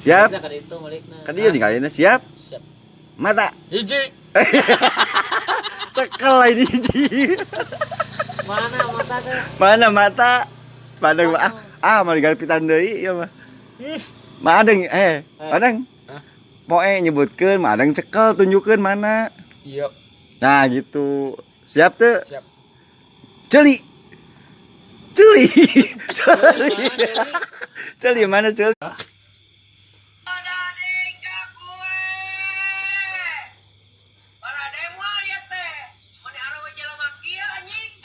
Siap. Ka dieu nih siap? Siap. Mata. Hiji. Cekel ini hiji. Mana mata teh? Mana mata? Padang ah mau digarpitan deui ieu mah. Ma adeng padang. Poe nyebutkeun, ma adeng cekel tunjukkeun mana. Iya. Nah, gitu. Siap teu? Siap. Ceuli. Ceuli. Ceuli. Ceuli mana ceuli?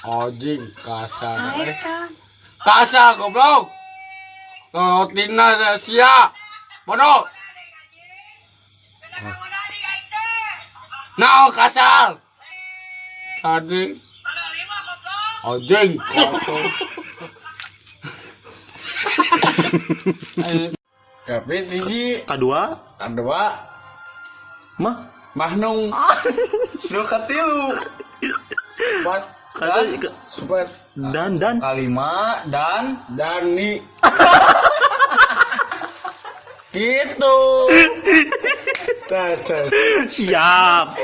Anjing kasar. Kasar goblok. Tina sia. Bodoh. Nah, kasar. Tadi. Anjing kotor. Tapi hiji, kadua, kadua. Mah, mahnung. Nu katilu. Empat. Super dan kalima dan Dani. Gitu. Tas. Siap.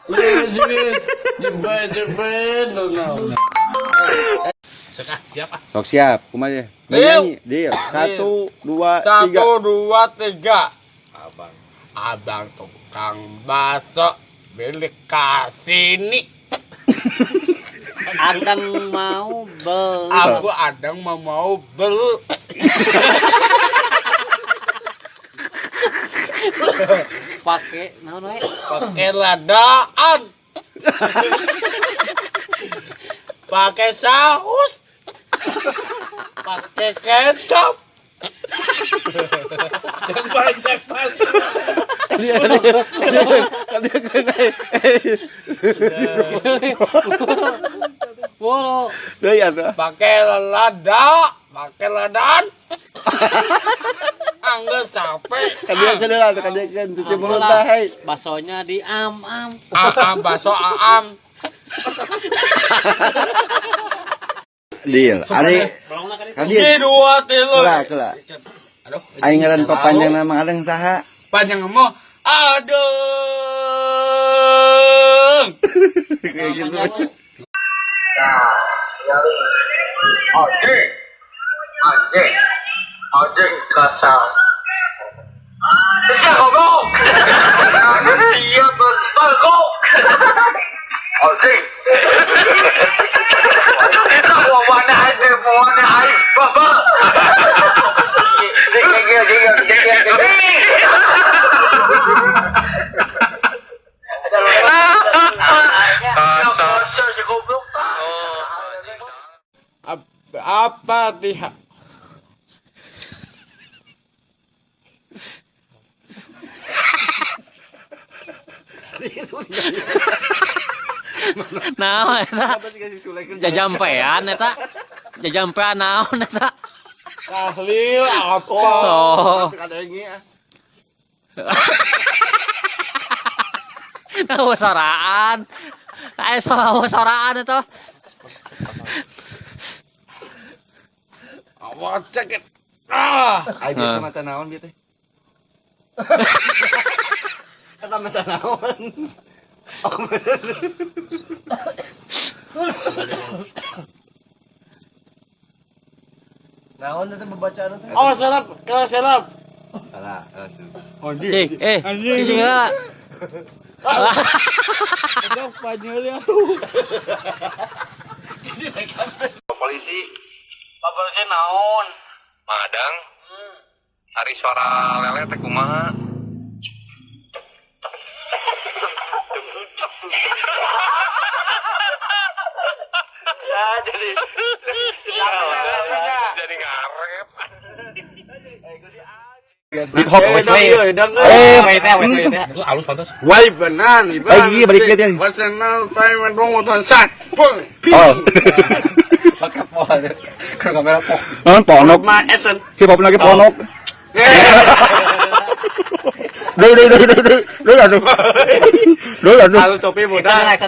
Bukan. Jebet no. Siap. Sok siap, kumaha? Nyanyi, deal. 1 2 3. 1 2 3. Abang tukang bakso beli kasini. Adang mau beli. Aku adang mau beli. Pakai naon we? Pakai ladaan. Pakai saus. Pakai kecap. Yang banyak mas. Pakai lada, pakai ladaan. Angger capek. Kadieu cuci mulut tah. Basonya di am-am. Am baso am. Deal. Ari. Kadieu 2 3. Kela. Aduh. Aing ngaran papanjang nama adeng saha? Panjang mau adeng. Kayak gitu. Anjing. Anjing. Anjing kasar. Iya goblok. Iya bergok. Anjing. Warna air, warna air, bapak. Apa tidak? Nah, eta jajampean eta. Jajampean naon eta? Tahlil apa? Oh. Nah, soraan. Ayo soraan eta. Awak ceket. Ah, ayo teh maca naon bieu teh? Kata maca naon? Oh, bener. Naon teh bacaan teh? Oh, selap, kalau selap. Salah, anjing. Anjing. Aduh, panjangnya. Polisi. Polisi naon? Madang. Ari suara lele teh kumaha? Ya, jadi ngarep. Hip hop alus pantas. Wai benar, lagi balik lihat yang. Wasenal time dong motor sat. Oh. Pakai pohon. Ke kamera pok. Ponok. Hip hop lagi ponok. Duh. Halo topi bodak.